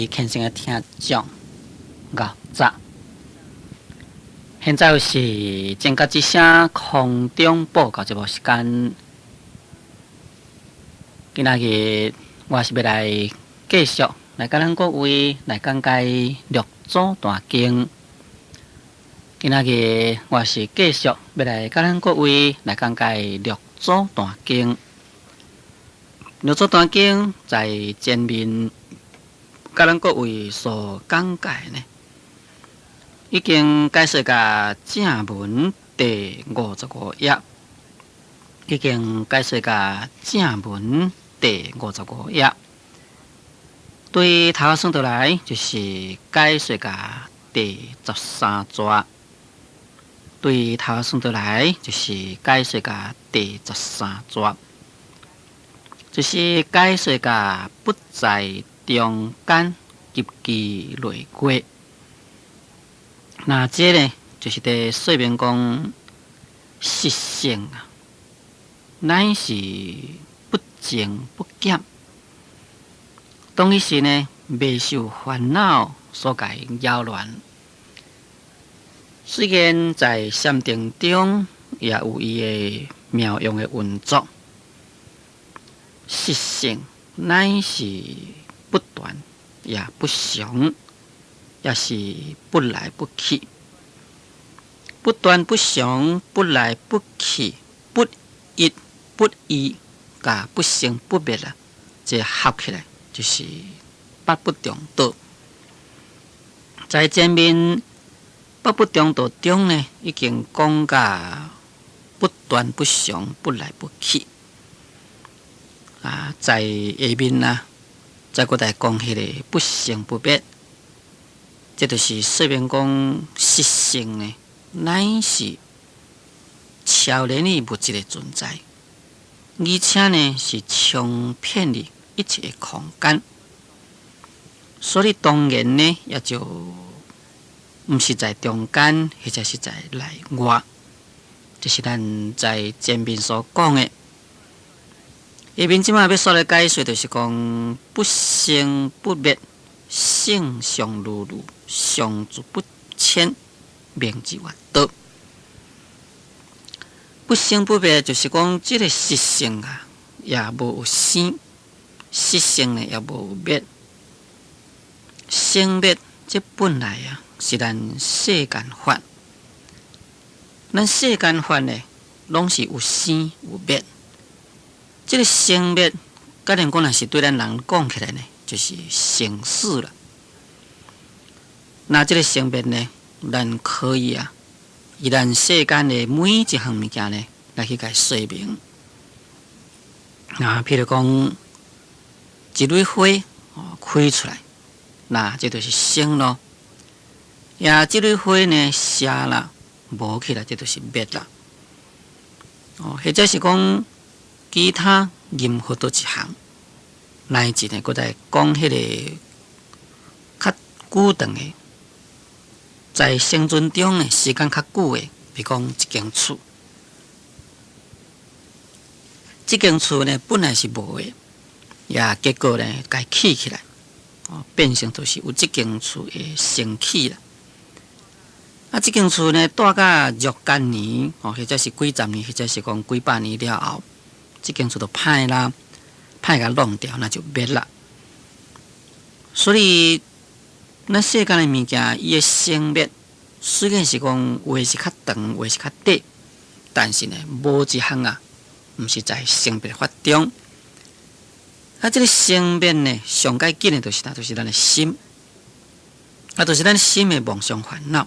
虔誠的聽眾，牛早。現在是正覺之聲空中報告節目時間。今仔日我是欲來繼續來佮咱各位來講解六祖壇經。今仔日我是繼續欲來佮咱各位來講解六祖壇經。六祖壇經在前面佮咱各位所講解呢，已經解說到正文第55頁，已經解說到正文第五十五頁。對頭算倒來，就是解說到第13逝。對頭算倒來，就是解說到第十三逝，就是解說到不在中間，急其累過。那這呢，就是佇說明講實性啊，乃是不增不減。當彼時呢，袂受煩惱所共擾亂。雖然在禪定中，也有伊的妙用的運作。實性乃是不斷，也不常，也是不來不去。不斷不常，不來不去，不一不異，佮不生不滅啊，這合起來就是八不中道。在前面八不中道中呢，已經講甲不斷不常，不來不去。啊，在下面啊，再閣來講彼个不生不滅，這就是說明講實性呢，乃是超然於物質的存在，而且呢是充遍於一切的空間，所以當然呢，也就毋是在中間，或者是在內外，這是咱在前面所講的。下面這擺欲煞來解說，就是講不生不滅，性相如如，常住不遷，名之為道。不生不滅，就是講這个實性啊，也無有生；實性呢，也無有滅。生滅這本來啊，是咱世間法。咱世間法呢，攏是有生有滅。這个生滅，假如講若是對咱人講起來呢，就是生死啦。那這个生滅呢，咱可以啊，以咱世間的每一項物件呢，來去共說明。那譬如講，一蕊花哦開出來，那這就是生咯。也這蕊花呢謝啦，無去啦，這就是滅啦。哦，或者是講其他任何佗一項，乃至呢，閣來講彼个較久長的，在生存中呢，時間較久的，比如講一間厝，這間厝呢本來是無的，也結果呢，共起起來，哦，變成就是有這間厝的生起啦。啊，這間厝呢，蹛甲若干年，哦，或者是幾十年，或者是講幾百年了後，這間厝就歹啦，歹共弄掉，那就滅啦。所以，咱世間的物件，伊的生滅，雖然是講有的是較長，有的是較短，但是呢，無一項啊，毋是在生滅法中。啊，這个生滅呢，上蓋緊的就是啥？就是咱的心，啊，就是咱心的妄想煩惱。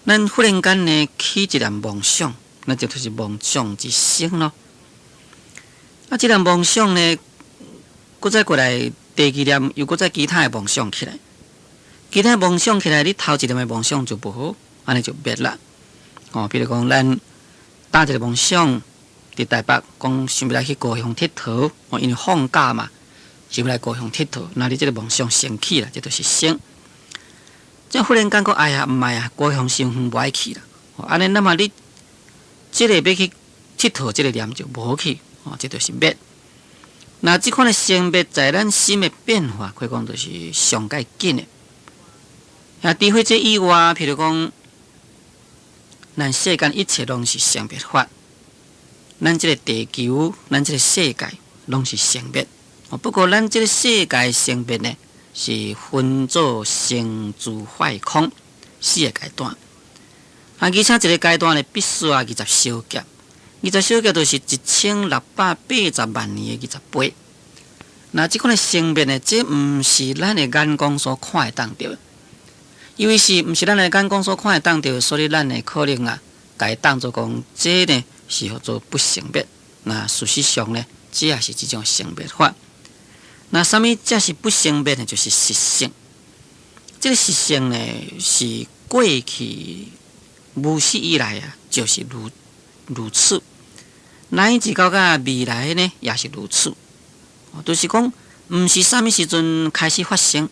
咱忽然間呢，起一念妄想，那就就是妄想之生咯。啊，這念妄想呢，閣再過來第二念，又閣再其他的妄想起來，其他妄想起來，你頭一念的妄想就無好，按呢就滅啦。哦，比如講，咱打一个妄想，佇台北講想欲來去高雄𨑨迌，哦，因為放假嘛，想欲來高雄𨑨迌，那你這个妄想生起啦，這就是生。這忽然間閣哎呀，毋愛啊，高雄傷遠，無愛去啦。哦，按呢，那麼你這个欲去𨑨迌，這个念就無去，哦，這就是滅。那這款的生滅在咱心的變化，可以講就是上蓋緊的。啊，除非這以外，譬如講，咱世間一切攏是生滅法，咱這個地球，咱這個世界攏是生滅。不過咱這個世界生滅呢，是分做生住壞空四個階段。啊，而且一個階段呢，必須愛20小劫，20小劫就是1680萬年的20倍。那這款的生滅呢，這毋是咱的眼光所看會當著的，因為是毋是咱的眼光所看會當著，所以咱會可能啊，共伊當做講這呢是號做不生滅。那事實上呢，這也是一種生滅法。那啥物才是不生滅呢？就是實性。這個實性呢，是過去無始以來啊，就是如此。乃至到甲未來呢，也是如此。就是講，毋是啥物時陣開始發生，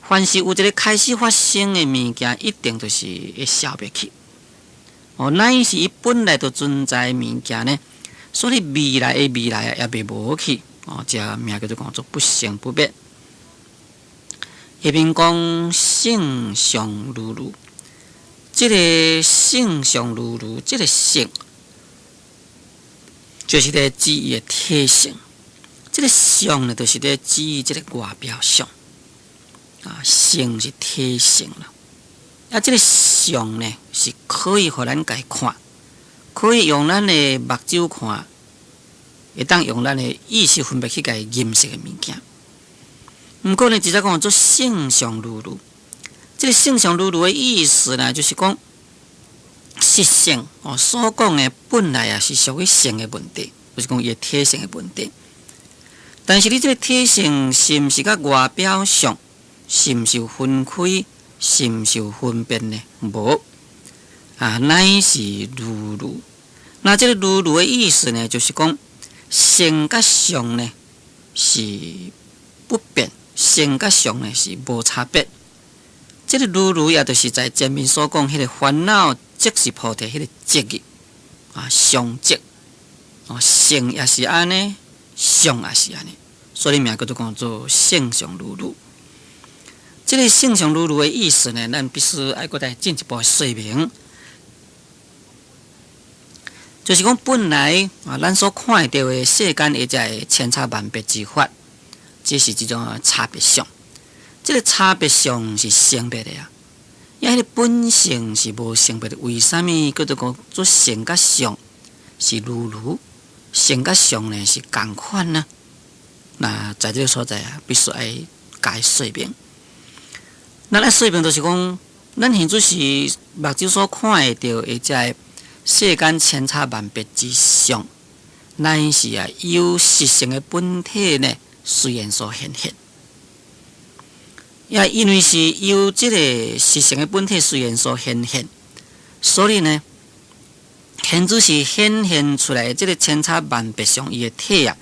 凡是有一個開始發生的物件，一定就是會消滅去。哦，乃是伊本來就存在的物件呢，所以未來的未來也袂無去。哦，這名叫做講做不生不滅。下面講性相如如，這個性相如如，這個性就是咧指伊的體性。這個相呢，就是咧指這個外表相。啊，性是體性啦。啊，這個相呢，是可以予咱共伊看，可以用咱的目睭看，會當用咱的意識分別去共伊認識的物件。毋過呢，直接講做性相如如，這個性相如如的意思呢，就是講實性哦，所講的本來啊是屬於性的問題，就是講伊的體性的問題。但是你這個體性是毋是佮外表相，是毋是有分開，是毋是有分別呢？無啊，乃是如如。那這個如如的意思呢，就是講性佮相呢是不變，性佮相呢是無差別。這個如如也就是在前面所講彼個煩惱即是菩提彼個即字啊，相即哦，性也是按呢，相也是按呢，所以名叫做講做性相如如。這個性相如如的意思呢，咱必須愛閣再進一步說明，就是講本來啊，咱所看著的世間的這個千差萬別之法，這是一種差別相。這個差別相是生滅的啊，因為彼個本性是無生滅的。為啥物叫做講做性佮相是如如？性佮相呢是仝款呢？那在這個所在啊，必須愛共伊說明。咱愛說明就是講，咱現在是目睭所看會著的這個世間千差萬別之相，乃是啊由實性的本體呢隨緣所顯現。也因為是由這個實性的本體隨緣所顯現，所以呢，現在是顯現出來的這個千差萬別相伊的體啊，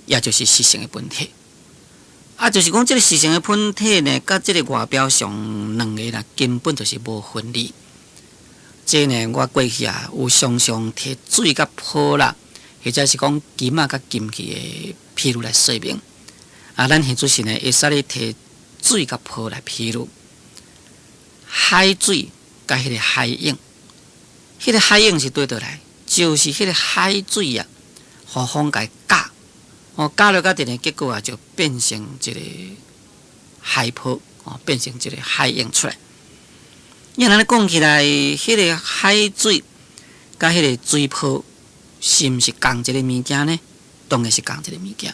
也就是實性的本體。啊，就是講這個實性的本體呢，佮這個外表相兩个啦，根本就是無分離。這呢，我過去啊有常常提水佮泡啦，或者是講金仔佮金器的譬喻來說明。啊，咱現在是呢，會使咧提水佮泡來譬喻，海水佮彼個海湧，彼個海湧是佗佗來？就是彼個海水啊，予風共伊攪，哦，攪了較陣呢，結果啊就變成一個海泡，哦，變成一個海湧出來。因為按呢講起來，彼個海水佮彼個水泡是毋是仝一個物件呢？當然是仝一個物件。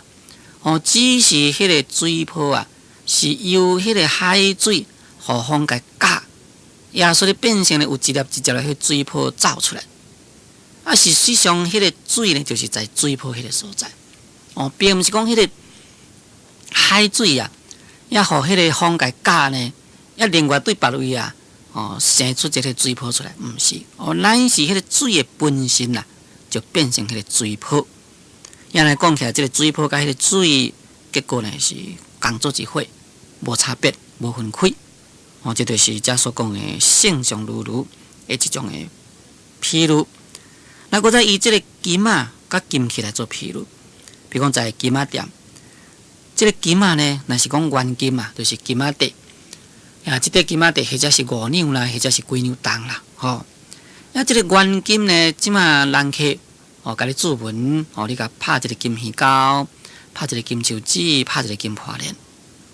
哦，只是彼個水泡啊，是由彼個海水予風共攪，也所以變成了有一粒一粒的彼水泡走出來。啊，事實上，彼個水呢，就是在水泡彼個所在。哦，並毋是講彼個海水啊，也予彼個風共攪呢，也另外對別位啊，哦，生出一個水泡出來，毋是。哦，乃是彼個水的本身啊，就變成彼個水泡。按呢講起來，這個水泡佮彼個水，結果呢是仝做一伙，無差別，無分開。哦，這就是遮所講的性相如如的一種的譬喻。那閣再以這個金仔佮金器來做譬喻，比如講在金仔店，這个金仔呢，若是講原金啊，就是金仔塊。啊，這塊金仔塊或者是5兩啦，或者是幾兩重啦，吼。啊，這个原金呢，這馬人客哦，共你注文哦，你共拍一个金耳膠，拍一个金手指，拍一个金破鏈，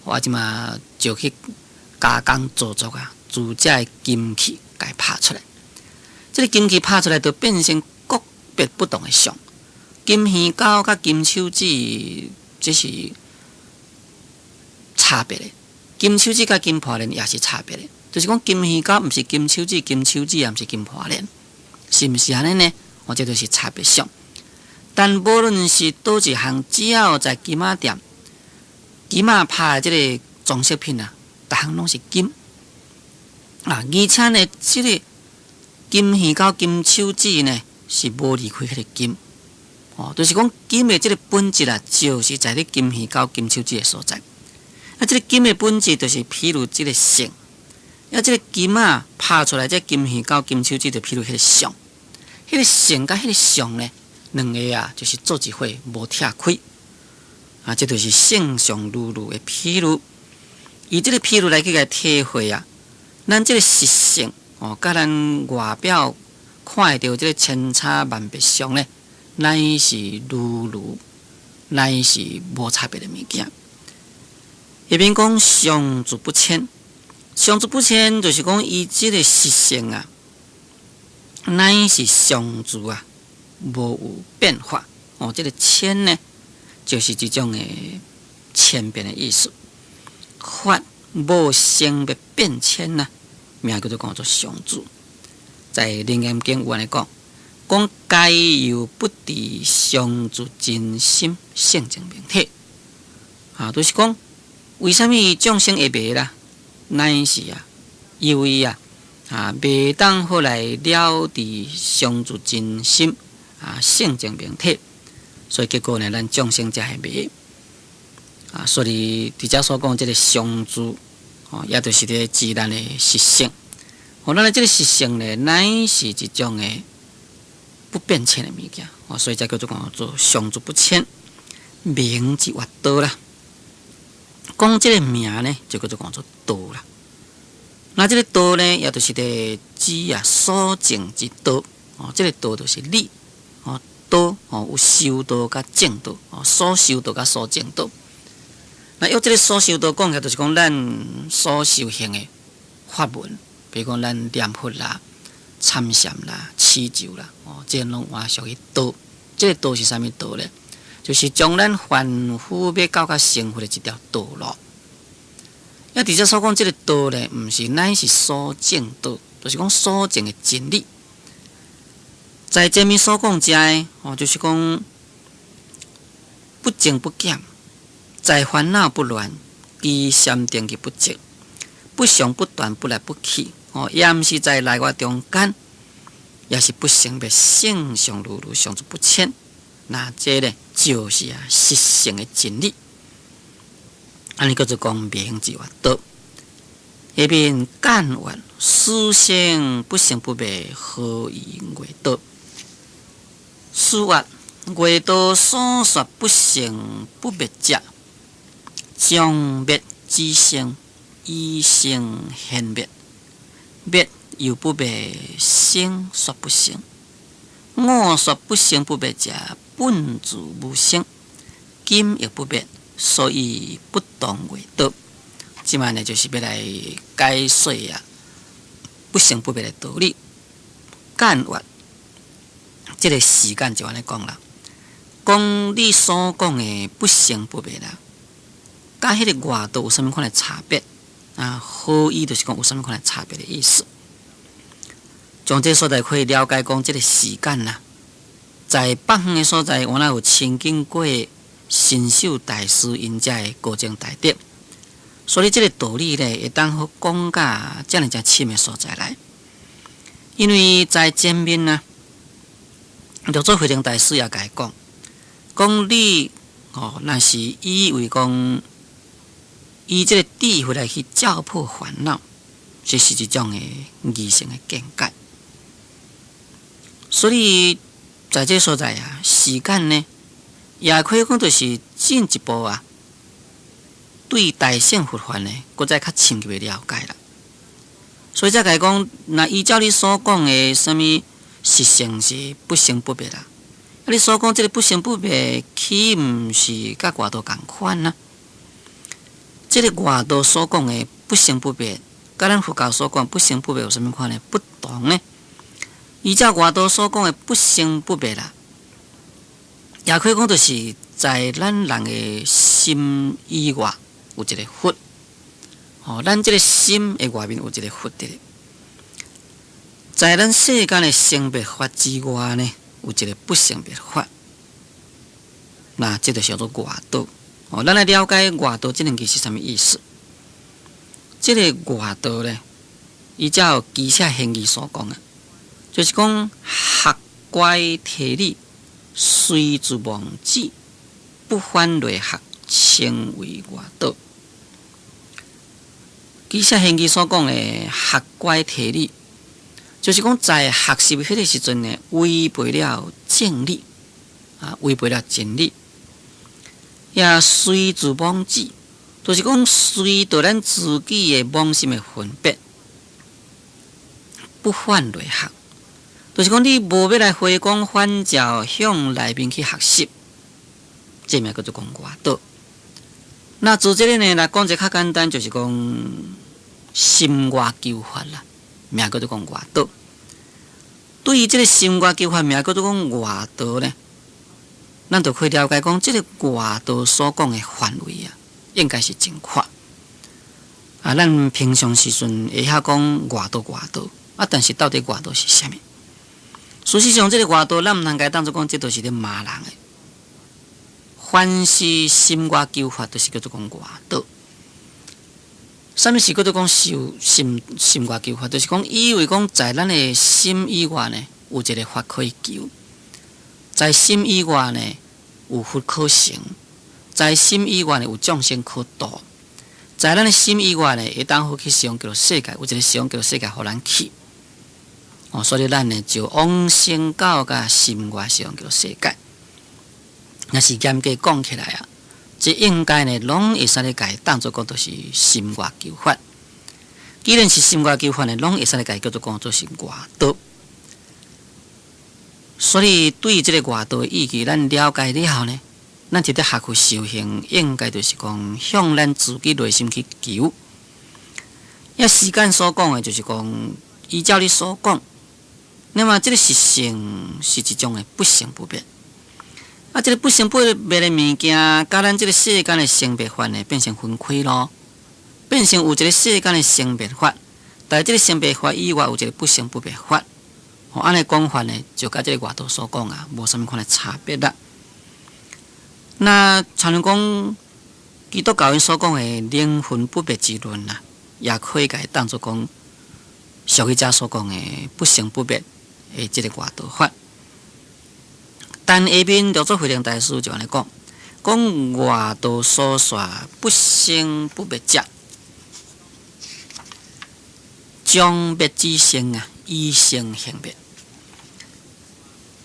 我這馬就去加工製作啊，做這个金器，共伊拍出來。這个金器拍出來，就變成各別不同的相。金耳膠佮金手指，這是差別的。金手指佮金破鏈也是差別的，就是講金耳膠毋是金手指，金手指也毋是金破鏈，是毋是按呢呢？哦，這就是差別相。但無論是佗一項，只要在金仔店，金仔拍的這个裝飾品啊，逐項攏是金啊，而且呢，這个金耳膠、金手指呢，是無離開彼个金。哦，就是講金的這个本質啊，就是在咧金耳膠、金手指的所在。啊，這个金的本質就是譬如這个性，啊，這个金仔拍出來，這金耳膠、金手指就譬如彼个相，彼个性佮彼个相呢，兩个啊，就是做一伙無拆開。啊，這就是性相如如的譬喻。以這个譬喻來去共體會啊，咱這个實性哦，佮咱外表看會著這个千差萬別相呢，乃是如如，乃是無差別的物件。下面講常住不遷，常住不遷就是講伊這个實性啊，乃是常住啊，無有變化。哦，這个遷呢，就是一種的遷變的意思。法無生滅變遷啊，名叫做講做常住。在《楞嚴經》有按呢講，講皆由不離常住真心性證明體。啊，就是講為啥物眾生會迷啦？乃是啊，由於啊，啊，袂當好來了知常住真心啊，性證明體，所以結果呢，咱眾生才會迷。啊，所以佇遮所講這个常住，哦，也就是咧指咱的實性。哦，咱的這个實性呢，乃是一種的不變遷的物件，哦，所以才叫做講做常住不遷，名之曰道啦。講這个名呢，就叫做講做道啦。那這个道呢，也就是咧指啊所證之道，哦，這个道就是理，哦，道哦有修道佮證道，哦，所修道佮所證道。那用這个所修道講起來，就是講咱所修行的法門，比如講咱念佛啦、參禪啦、持咒啦，哦，這攏嘛屬於道。這个道是啥物道咧？就是將咱凡夫欲到較成佛的這條道路。啊，佇遮所講這个道咧，毋是乃是所證道，就是講所證的真理。在前面所講遮的，哦，就是講不增不減，在煩惱不亂，於禪定而不寂，不常不斷，不來不去，哦，也毋是在內外中間，也是不生滅，性相如如，常住不遷。那這咧就是啊實性的真理。按呢叫做講名之曰道。下面簡願此生不生不滅，何以為道？此曰外道所說不生不滅者，將滅止生，依生現滅，滅猶不滅，生說不生。我說不生不滅者，本自無生，今亦不滅，所以不當外道。這擺呢，就是欲來解說啊，不生不滅的道理。簡願，這个時間就按呢講啦。講你所講的不生不滅啦，佮彼个外道有啥物款的差別？啊，何以就是講有啥物款的差別的意思？從這个所在可以了解講，這个時間啦，在北方的所在，原來有親近過神秀大師𪜶遮的高僧大德，所以這个道理咧，會當好講甲遮爾遮深的所在來。因為在前面啊，六祖慧能大師也共伊講，講你哦，若是以為講以這个智慧來去照破煩惱，這是一種的愚性的見解。所以在這个所在啊，時間呢，也可以講就是進一步啊，對大乘佛法呢，閣再較深入的了解啦。所以才共伊講，若依照你所講的啥物實性是不生不滅啦，啊，你所講這个不生不滅，豈毋是佮外道仝款啊？這个外道所講的不生不滅，佮咱佛教所講不生不滅有啥物款的不同呢？依照外道所講的不生不滅啦，也可以講就是在咱人的心以外有一个佛，吼，咱這个心的外面有一个佛佇咧，在咱世間的生滅法之外呢，有一个不生滅法，那這就叫做外道。哦，咱來了解外道這兩句是啥物意思？這个外道咧，依照俱舍玄義所講啊，就是講學乖體理，隨自妄止，不反內學，稱為外道。俱舍玄義所講的學乖體理，就是講在學習彼个時陣呢，違背了正理，啊，違背了真理，也隨自妄止，就是講隨著咱自己的妄心的分別，不反內學，就是講你無欲來回光返照，向內面去學習，這名叫做講外道。那做這个呢，來講一個較簡單，就是講心外求法啦，名叫做講外道。對於這个心外求法，名叫做講外道呢，咱就可以了解講，這个外道所講的範圍啊，應該是真闊。啊，咱平常時陣會曉講外道外道，啊，但是到底外道是啥物？事實上，這个外道，咱毋通共伊當做講，這都是咧罵人的。凡是心外求法，就是叫做講外道。啥物是叫做講修心心外求法？就是講以為講在咱的心以外呢，有一个法可以求；在心以外呢，有佛可成；在心以外呢，有眾生可度；在咱的心以外呢，會當好去西方極樂世界，有一个西方極樂世界予咱去。哦，所以咱呢就往生到佮心外西方極樂世界。若是嚴格講起來啊，這應該呢，攏會使咧共伊當做講，就是心外求法。既然是心外求法呢，攏會使咧共伊叫做講做是外道。所以對這个外道的意義，咱了解了後呢，咱佇咧學佛修行，應該就是講向咱自己內心去求。啊，世間所講的，就是講依照你所講，那麼這个實性是一種的不生不滅。啊，這个不生不滅的物件，佮咱這个世間的生滅法呢，變成分開咯，變成有一个世間的生滅法，但這个生滅法以外，有一个不生不滅法。哦，按呢講法呢，就佮這个外道所講啊，無啥物款的差別啦。那親像講基督教𪜶所講的靈魂不滅之論啊，也可以共伊當做講俗語者所講的不生不滅的這个外道法。但下面六祖慧能大師就按呢講，講外道所說不生不滅者，將滅之性啊，以生現滅。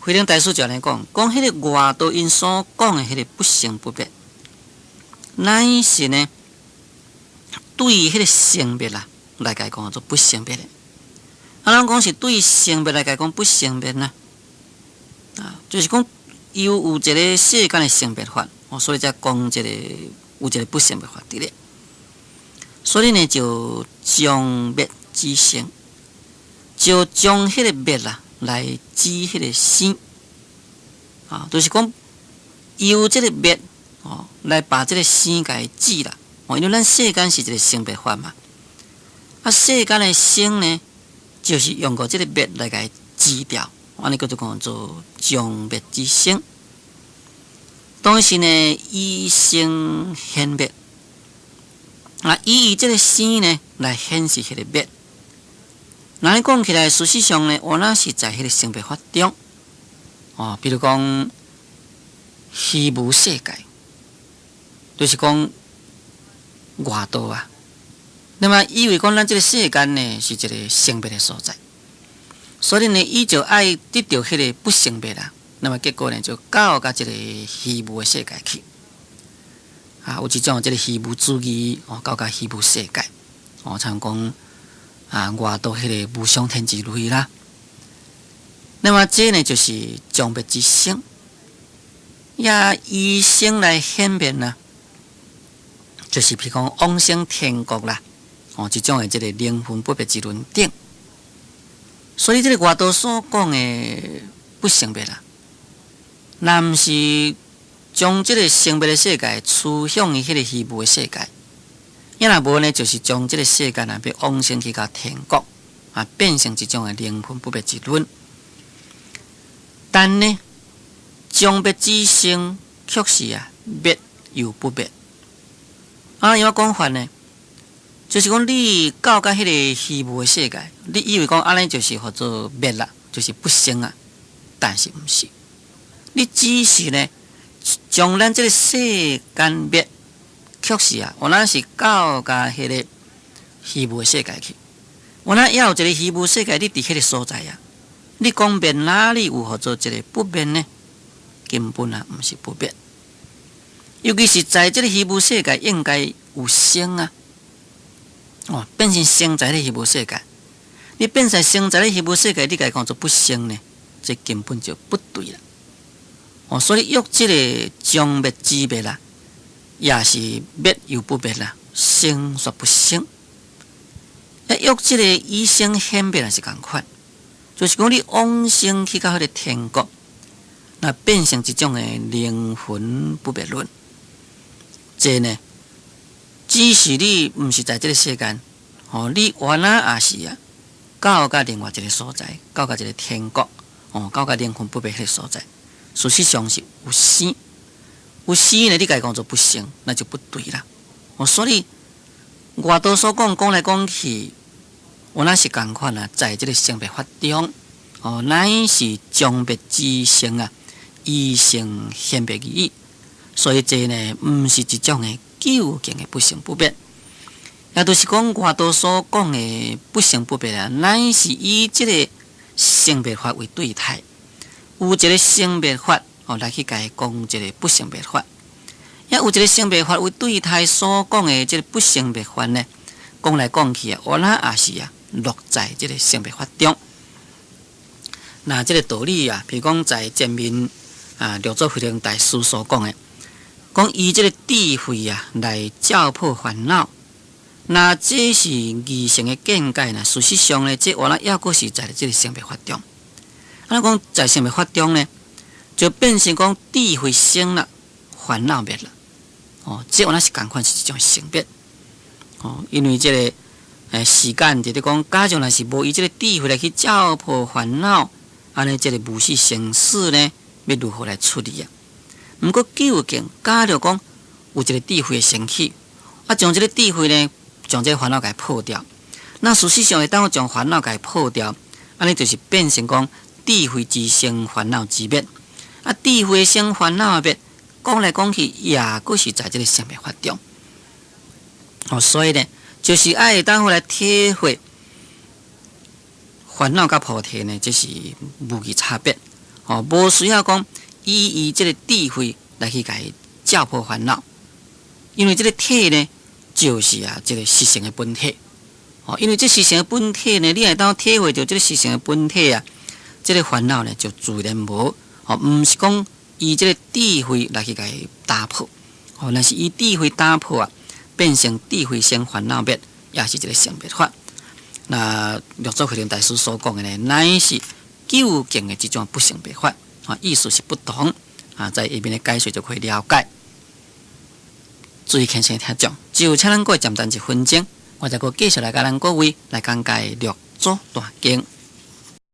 慧能大師就按呢講，講彼个外道𪜶所講的彼个不生不滅，乃是呢，對彼个生滅啊來共伊講做不生滅的。啊，咱講是對生滅來共伊講不生滅呢？啊，就是講又有一个世間的生滅法，哦，所以才講這个有一个不生滅法佇咧。所以呢，就將滅指生，就將彼个滅啊來指彼个生，啊，就是講由這个滅哦來把這个生共伊指啦。哦，因為咱世間是一个生滅法嘛，啊，世間的生呢，就是用過這个滅來共伊指掉。按呢叫做講做將滅指生，當時呢以生顯滅，啊，以這个生呢來顯示彼个滅。那你講起來，事實上呢，我那是在彼个生滅法中，哦，比如講虛無世界，就是講外道啊。那麼以為講咱這个世間呢是一个生滅的所在。所以呢，伊就愛得著彼个不生滅啦，那麼結果呢，就到佮這个虛無的世界去。啊，有一種這个虛無主義哦，到佮虛無世界，哦，親像講啊，外道彼个無想天之類啦。那麼這呢，就是將滅之生，也依生來顯滅啦，就是譬如講往生天國啦，哦，這種的這个靈魂不滅之論等。所以這个外道所講的不生滅啦，若毋是將這个生滅的世界趨向於彼个虛無的世界，抑若無呢，就是將這个世界若欲往生去到天國，啊，變成一種的靈魂不滅之論。但呢，將滅之生卻是啊，滅又不滅。啊，按怎講法呢？就是講你到佮彼个虛無的世界，你以為講按呢就是號做滅啦，就是不生啊，但是毋是。你只是呢，將咱這个世間滅，卻是啊，原來是到佮彼个虛無的世界去。原來猶有一個虛無世界，你佇彼个所在啊。你講滅哪裡有號做一个不滅呢？根本啊，毋是不滅。尤其是在這个虛無世界，應該有生啊。哦，變成生在咧虛無世界，你變成生在咧虛無世界，你共伊講做不生呢？這根本就不對啦。哦，所以欲這个將滅之滅啦，也是滅又不滅啦，生煞不生。啊，欲這个依生顯滅也是仝款，就是講你往生去到彼个天國，那變成一種的靈魂不滅論。這呢，只是你毋是在這个世間，哦，你原來也是啊，到佮另外一个所在，到佮一个天國，哦，到佮靈魂不滅彼个所在。事實上是有生，有生呢，你共伊講做不生，那就不對啦。哦，所以外道所講講來講去，原來是仝款啊，在這个生滅法中，哦，乃是將滅之生啊，依生顯滅而已。所以這呢，毋是一種的究竟的不生不滅，也就是講外道所講的不生不滅啊，乃是以這个生滅法為對待，有一个生滅法哦來去共伊講這个不生滅法，也有一个生滅法為對待所講的這个不生滅法呢，講來講去啊，原來也是啊，落在這个生滅法中。那這个道理啊，譬如講在前面啊，六祖慧能大師所講的，講以這个智慧啊來照破煩惱，那這是二乘的見解呢。事實上呢，這原來猶閣是在這个生滅法中。按怎講在生滅法中呢，就變成講智慧生了，煩惱滅了。哦，這原來是仝款是一種生滅。哦，因為這个時間就是講，假如若是無以這个智慧來去照破煩惱，按呢這个無始生死呢，欲如何來處理啊？毋過究竟，假如講有一个智慧的生起，啊，將這个智慧呢，將這个煩惱共破掉。那事實上會當將煩惱共破掉，按呢就是變成講智慧之生，煩惱之滅。啊，智慧生煩惱滅，講來講去，也閣是在這个生滅法中。哦，所以呢，就是愛會當好來體會煩惱佮菩提呢，這是無異差別。哦，無需要講以伊這个智慧來去共伊照破煩惱，因為這个體呢，就是啊，這个實性的本體。哦，因為這實性的本體呢，你會當體會著這个實性的本體啊，這个煩惱呢就自然無。哦，毋是講以這个智慧來去共伊打破。哦，若是以智慧打破啊，變成智慧生煩惱滅，也是一个生滅法。那六祖慧能大師所講的呢，乃是究竟的這種不生滅法。啊，意思是不同。啊，在下面的解說就可以了解。注意虔誠聽講，就請咱各位暫停一分鐘，我再閣繼續來共咱各位來講解六祖壇經。